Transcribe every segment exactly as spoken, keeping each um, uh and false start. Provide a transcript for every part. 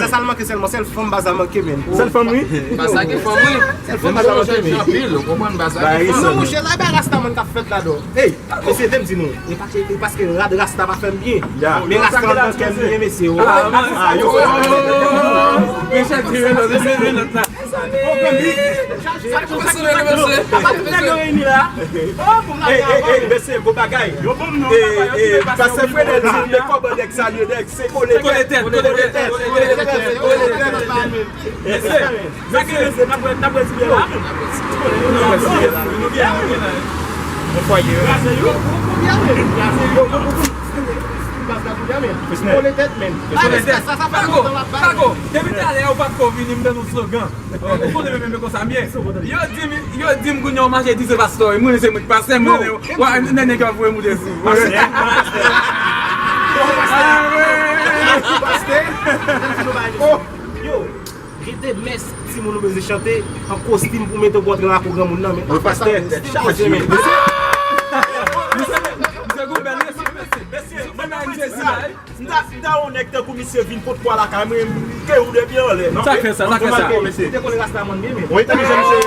Baz la sa l manke sèlman, sèl fanm baz la manke, men. Sèl fanm, wi. Baz la gen fanm, wi. Sèl fanm baz la manke, men. Anpil, ou konprann, baz la gen fanm. Non, monchè, la e pa rasta moun k ap fèt la, do. Ey, mesye, te m di nou, e pa ke, e paske rad rasta pa fè m byen. Men rasta anndan kè m li ye, mesye, o. Ah, yo. Richard, tire lòt, tire lòt la. Ey, ey, ey, mesye, bon bagay. Ey, ey, pastè Frenèl di, men kòman nèg salye nèg, se kole tèt, kole tèt, kole tèt, kole tèt, kole tèt. Mesye, mesye, n ap wè, n ap wè ti byen la. Yon fwaye. Kole tèt, men. Kole tèt. Pago, Pago, depi talè a ou pa t ko vini, m tann yon slogan. Ou konnen mwen menm konsa m ye. Yo di m, yo di m kounye a w mache di se pastè, mwen se mwen k pastè, mwen wa nèg nèg yo ap voye moute sou. Pastè. Yo, gen de mès timoun ou bezwen chante an kostim pou mete w pou antre nan lakou granmoun nan, men. Pastè, tèt chaje, men. Misye gon bèl respè, mesye. Mesye, mwen menm Jezi la. M ta, m ta wè yon nèg tankou misye vin pot pwa lakay mwen, m ke ou de pye anlè, non? Sa k fè sa, sa k fè sa. Ou te kole rasta mòn byen, men. Ou entèlijan, misye.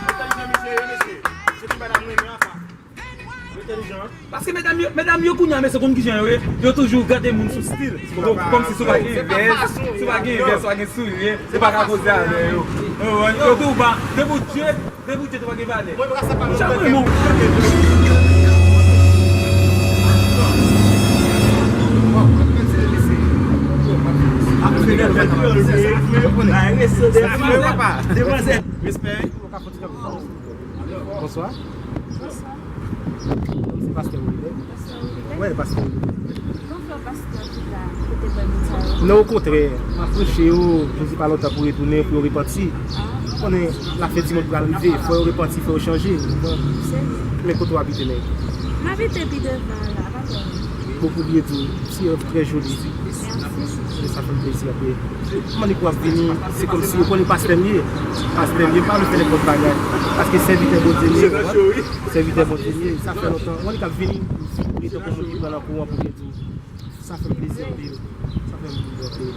Entèlijan, misye, mesye. Se ti bagay mwen renmen an sa. Ou entèlijan. Paske medam yo, medam yo kounye a, mesye, konn kijan yo ye, yo toujou gade moun sou stil. Kòmsi si w pa gen vès, si w pa gen vès, si w pa gen soulye, ou pa ka koze avè yo. Yo tou ba, depi w djed, depi w djed ou pa gen valè. Mwen pa sa pa mwen. Demwazèl, respè. Bonswa. Bonswa. Se pastè Wilbert. Pastè Wilbert? Wi, pastè Wilbert. Bon, fè pastè Wilbert, kote bò moun sa yo? Non, okontrè, m ap preche yo, Jezi pa lontan pou retounen, pou yo repanti. Ah. Ou konnen, lafen di mond pral rive, fò yo repanti, fò yo chanje. Se vre. Men kote w abite menm? M abite pi devan la, pa twò lwen. Beaucoup bien dit, ti, trè joli. Mèsi. Sa fè m plezi anpil. Mwen, li pou ap vini, se kòmsi ou konnen pastè m ye. Pastè m ye, m pa vle fè nenpòt bagay. Paske sèvitè Bondye m ye. Sèvitè Bondye m ye. Sa fè lontan. Mwen, li k ap vini, li tankou moun ki pran nan kouran pou byen di. Sa fè m plezi anpil. Sa fè m plezi anpil.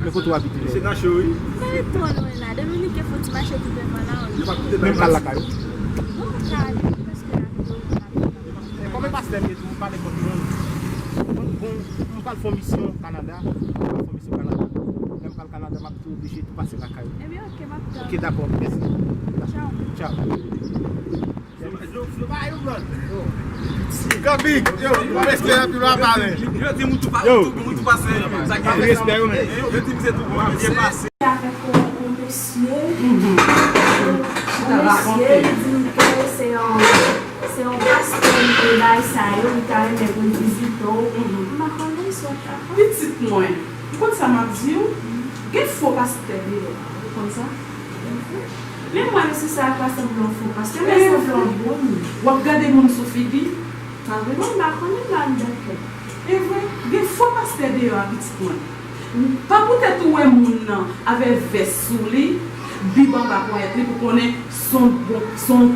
Men kote w abite menm? Se nan cho, wi. Sa ret twò lwen la. Dominique fouti mache tou devan la, wi. Menm kal lakay ou? Bon, kal, prèske la. Kòm pastè m ye tou, m pale kont moun. Bon, bon, m pral fè yon misyon Kanada. M pral fè yon misyon Kanada. Lè m pral Kanada, m ap tou oblije tou pase lakay ou. Ebyen, oke, m ap tann. Oke, dakò, mèsi. Tchaw. Tchaw. Yo, yo, respè anpil, w ap pale. Yo di m tou pa, yo, tou, m tou pase. Sa ki respè yo menm. Yo di m se tou bon, byen pase. Avèk yon, yon mesye, yon mesye, li di m ke se yon, se yon pastè li te bay sa yo, li ta renmen pou l vizite w. M pa konnen si w ap kapab. Pitit mwen, ou konn sa m ap di w? Gen fo pastè deyò, ou konn sa? Men m wè mesye sa a pa sanble yon fo pastè, men sanble yon bon moun. W ap gade moun sou figi. Pa vre? Mwen m pa konnen m pa anndan kè. E vre, gen fo pastè deyò a, pitit mwen. Pa poutèt ou wè moun nan avè vès sou li, bib anba ponyèt li pou konnen se yon bon, se yon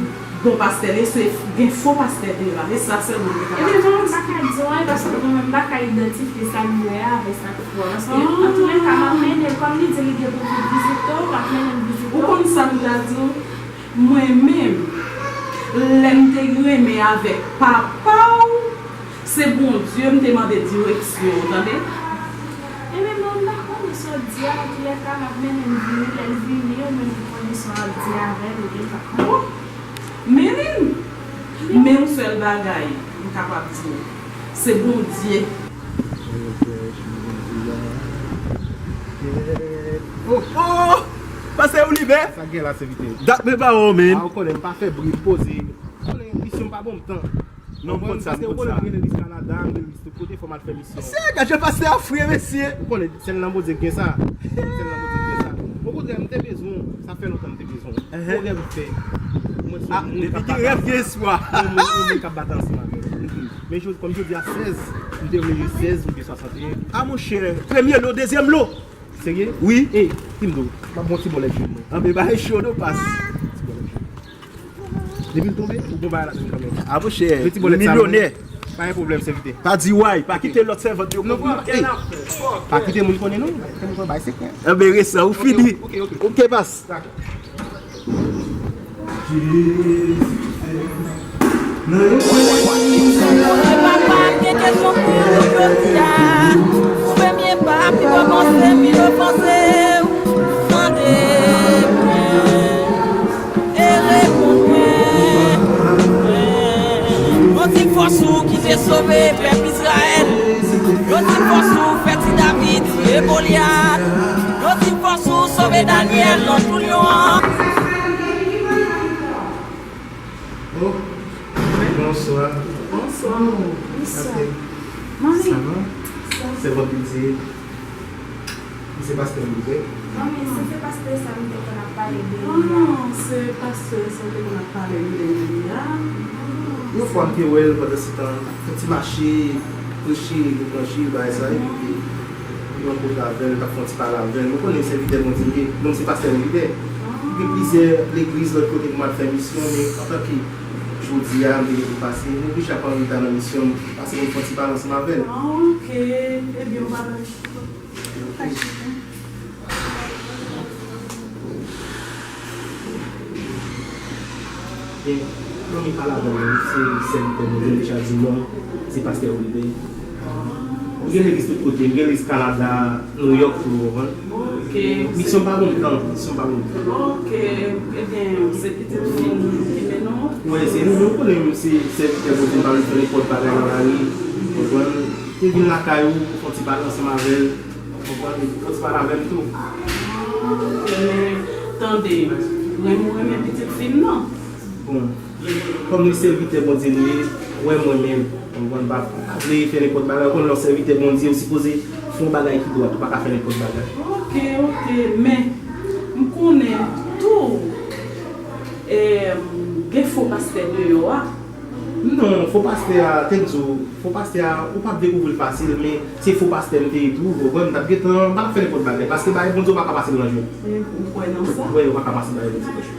bon pastè li ye, se gen fo pastè deyò a. E sa sèlman m te kapab di. Ebyen, mwen menm m pa ka di w anyen paske mwen menm m pa ka idantifye sa m wè a avè sa k fo a. Paske, antoulèka, m ap mennen l, kòm li di li gen pou vin vizite w, m ap mennen l vizite w. Ou konn sa m ta di w? Mwen menm, lè m te renmen avèk papa w, se Bondye m te mande direksyon, w tande? Ebyen, mwen m pa konnen sa w di a, antoulèka, m ap mennen l vini, lè l vini, ou menm ou konnen sa w ap di avè l, ou byen pa konnen. Bon, mennen l! Men yon sèl bagay m kapab di w, se Bondye. Oh, oh! Pastè Oliver! Sa gen la, sèvitè? Dat men pa wè w, men. A, ou konnen, m pa fè bri, m poze. Ou konnen, misyon m pa ban m tan. Non, m konn sa, m konn sa. Paske ou konnen, m gen legliz Kanada, m gen legliz tout kote, fò m al fè misyon. Se, gade jan pastè a fre, mesye! Ou konnen, sèl nan Bondye k gen sa. Sèl nan Bondye k gen sa. Okontrè, m te bezwen w. Sa fè lontan m te bezwen w. Ehn. Yon rèv m fè. Mwen se yon moun k ap batay. Ah, depi gen rèv, gen espwa. Yon moun, yon moun k ap batay ansanm avè m. Men jodi, kòm jodi a sèz, m te vle jwe sèz oubyen swasannteyen. Ah, monchè, premye lo, dezyèm lo. Serye? Wi. Ey, di m do, m ap bon ti bòlèt jwe mwen. Anben, bagay cho non, pas. Ti bòlèt jwe. Depi l tonbe, ou gon bagay la menm kanmenm. Ah, monchè, milyonè. Pa gen pwoblèm, sèvitè. Pa di way, pa kite lòt sèvant yo konprann. Ey, pa kite moun konnen non. Pa kite moun konnen, bay sekrè. Anben, resan, ou fini. Ok, ok, ok. Ok, pas. Dakò. Jezi fè nan yon kwen. Papa, gen kesyon pou ou jodi a. Premye pa, pi kòmanse, pi ofanse. Tande mwen e reponn mwen. Yon ti fòs ou ki te sove pèp Izrayèl. Yon ti fòs ou fè ti David tiye Golyat. Yon ti fòs ou sove Danyèl nan tou lyon an. Oh, bonswa. Bonswa. Bonswa. Sa va? Sa va? Sèvant Bondye. Li se pastè Oliver. Non, men si se pastè sa m te konn ap pale de li a. Ah, se pastè sa w te konn ap pale m de li a. Yon fwa m te wè l pandan se tan, fè ti mache, preche, levanjil, bagay sa, epi te rankontre avè l, t ap fè yon ti pale avè l. Mwen konnen sèvitè Bondye m ye, non m se pastè Oliver. M gen plizyè legliz lòt kote pou m al fè misyon, men antanke jodi a, m te gen pou pase, m oblije ap an reta nan misyon m, pase pou m fè yon ti pale ansanm avè l. Ah, ok. Ebyen, ou pa Gen, non, men pale avè mwen, se sèvitè Bondye, m deja di non, se pastè Oliver. M gen legliz tout kote, m gen legliz Kanada, New York tou, ou konprann? Ok. Misyon pa bon tan, misyon pa bon tan. Ok, ebyen, se pitit fi nou ki mennen w? Wi, se nou, nou konnen m se sèvitè Bondye, m pa vle fè nenpòt bagay nan lari, ou konprann? M vin lakay ou, fè yon ti pale ansanm avè l. Konprann? Fò ti pale avè m tou. Men, tande, renmen ou renmen pitit fi m nan. Bon, kòm li sèvitè Bondye li ye, wè mwen menm, konprann, pa, pa vle fè nenpòt bagay. Ou konn lè w sèvitè Bondye, ou sipoze fè yon bagay ki dwat, ou pa ka fè nenpòt bagay. Ok, ok, men, m konnen tou, e, gen fo pastè deyò a. Non, fo pastè a, te m di w, fo pastè a, ou p ap dekouvri l fasil, men se fo pastè m te ye tou, ou konprann, m t ap gentan, m pa t ap fè nenpòt bagay, paske bagay Bondye ou pa ka pase l nan je w. Ou kwè nan sa? Wi, ou pa ka pase bagay Bondye nan je w.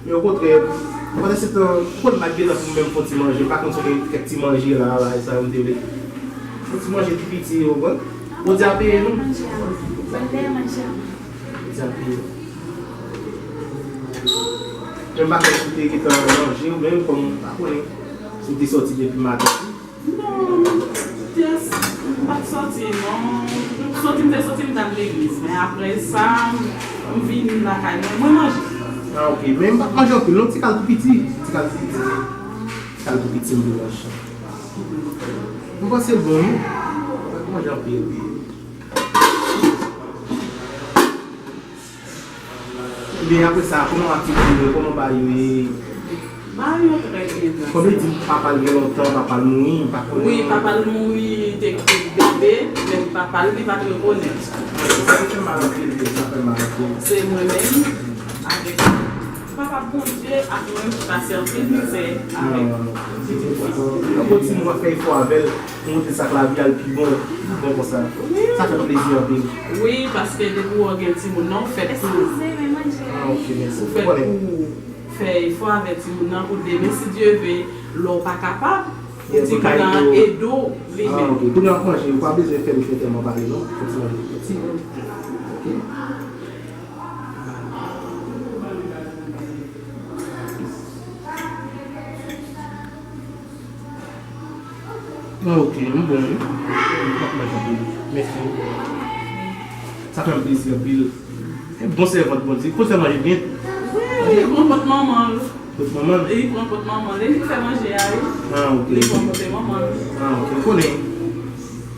Men okontrè, pandan se tan, ou konn m ap gentan pou m menm fè yon ti manje, m pa konn si w gen kèk ti manje la, bagay sa yo m te vle. Yon ti manje tou piti, ou konprann? Bondye ap peye nou. Bondye ap peye nou. Men m pa konn si w te gentan manje ou menm, kòm m pa konnen si w te sòti depi maten. Non, m te, m pa t sòti, non. Sòti, m te sòti, m t al legliz. Men apre sa, m vin lakay mwen, mwen manje. Ah, ok. Men m pa t manje anpil, non. Ti kal tou piti. Ti kal tou piti. Ti kal tou piti, m vin manje. M panse l bon, wi. M pa t manje anpil. Ebyen, apre sa, kòman aktivite yo, kòman bagay yo ye? Bagay yo trè byen, trè byen. Kòm li di papa l gen lontan, papa l mouri, m pa konnen. Wi, papa l mouri, li te, te bebe, men papa l, li pa t rekonèt. Sa fè mal anpil, sa fè mal anpil. Se mwen menm, avèk papa Bondye, ak mwen, ki pase anpil mizè avèk. Non, non, non. Yon bon timoun w ap fè efò avè l. Pou montre sa k lavi a l pi bon, pi bon konsa. Wi. Sa fè m plezi anpil. Wi, paske depi w gen timoun nan, ou fèt pou, eskize, men manje. Ah, ok, mèsi. Ou fèt pou fè efò avè timoun nan, pou demen, si Dye ve, lè w pa kapab, pou timoun nan ede w li menm. Ah, ok. Kounye a w ap manje, ou pa bezwen fè misye tèlman pale, non. Fò ti manje piti. Ok. Ah, ok, m bon, wi. M p ap manje anpil. Mèsi. Sa fè m plezi anpil. Se bon sèvant Bondye. Konn fè manje byen. Wi, li pran pot manman l. Pot manman l? Li pran pot manman l. E li k fè manje a, wi. Ah, ok, ok. Li pran pot manman l. Ah, ok. Ou konnen,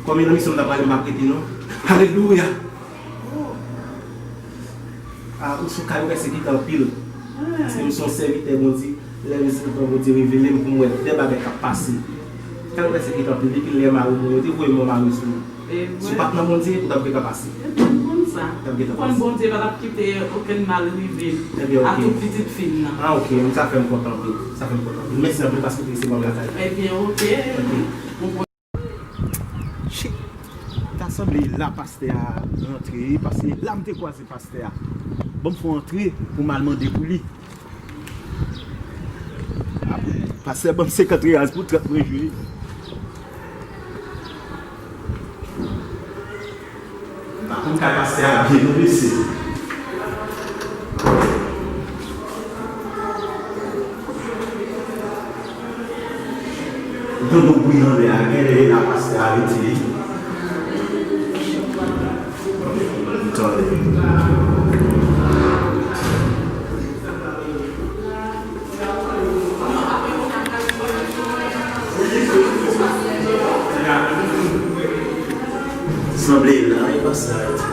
kòm e nan misyon m ta prale, m p ap rete, non. Alelouya! Ah, ou se yon ka yo pèsekite anpil. Paske m se yon sèvitè Bondye. Lè mizerikòd Bondye revele m pou m wè de bagay k ap pase. Ka yo pèsekite anpil. Depi lè mari mwen, yo te voye mò mari sou mwen. Si w pa t nan Bondye, ou t ap gentan pase. Ou t ap gentan pase. Ou konn Bondye pa t ap kite okenn mal rive a tout pitit fi l nan. Ah, ok. Sa fè m kontan anpil. Sa fè m kontan anpil. Mèsi anpil paske w te resevwa m lakay ou. Ebyen, ok. Ok. Shit! Ta sanble la pastè a rantre, paske la m te kwaze pastè a. Ban m fè yon antre pou m al mande pou li. Pastè ban m senkant reyaz pou trant mwen jwe. M pa konn kay pastè a byen non, mesye. Dodo bouyi anlè a, genlè e la pastè a rete. M tande. Sanble la e pastè a rete.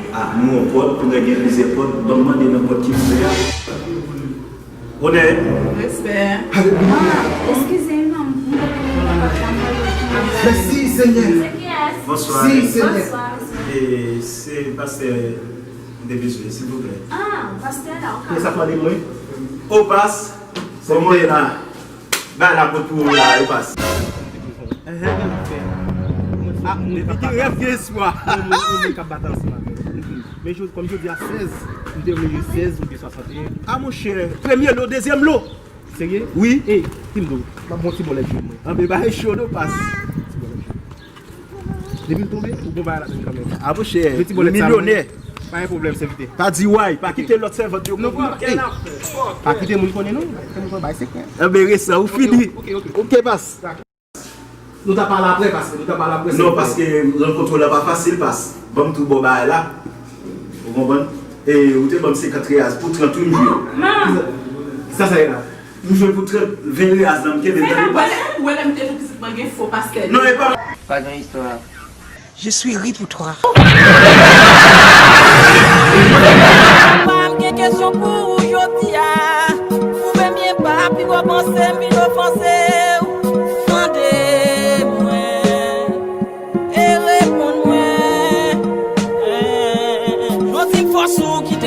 Ah, m wè yon pòt, kounye a gen plizyè pòt, ban m mande nan pòt ki ouvè a. Onè. Respè. Alelouya. Ah, eskize m non, m konnen nou nan pòt la, m pa wè ki. Mèsi, Senyè. Se kiyès? Bonswa. Mèsi, Senyè. Bonswa, respè. E, se pastè m te bezwen, silvouplè. Ah, pastè la, ok. Kiyès ap pale mwen? O, pas. Kòman w ye la? Bay la kot pou ou la, yo pas. Enhen, gen afè. Ah, depi gen rèv, gen espwa. Mwen, mwen, mwen ka bat ansanm avè w. Men jodi, kòm jodi a sèz, m te vle jwe sèz oubyen swasannteyen. Ah, monchè, premye lo, dezyèm lo. Serye? Wi. Ey, Timdo, m ap bon ti bòlèt jwe mwen. Anben, bay cho, nou pas. Ti bòlèt jwe. Depi l tonbe, ou gon bagay ladann kanmenm. Ah, monchè, ou milyonè. Pa gen pwoblèm, sèvitè. Pa di way, pa kite lòt sèvant yo konprann. Non, pa, ey, pa kite moun konnen, non. Pa kite moun konnen, bay sekrè. Anben, resan, ou fini. Ok, ok, ok. Ok, pas. Nou ta pale apre, paske nou ta pale apre. Non, paske rankont ou la pa fasil, pas. Ban m tou bon bagay la. Ou konprann? E ou te ban m senkant reyaz pou trant wi m jwe. Kisa, kisa sa ye la? M jwe pou trant, ven reyaz la, m kenbe l tande pas. Ou wè lè m te di pitit mwen gen fo pastè. Non, e pa. Pa gen istwa. Je suis ri pour toi. Pa m gen kesyon pou ou jodi a. Pwouve m byen pa pi w ofanse m vin ofanse w. Tande mwen e reponn mwen. Jodi m fòse ou ki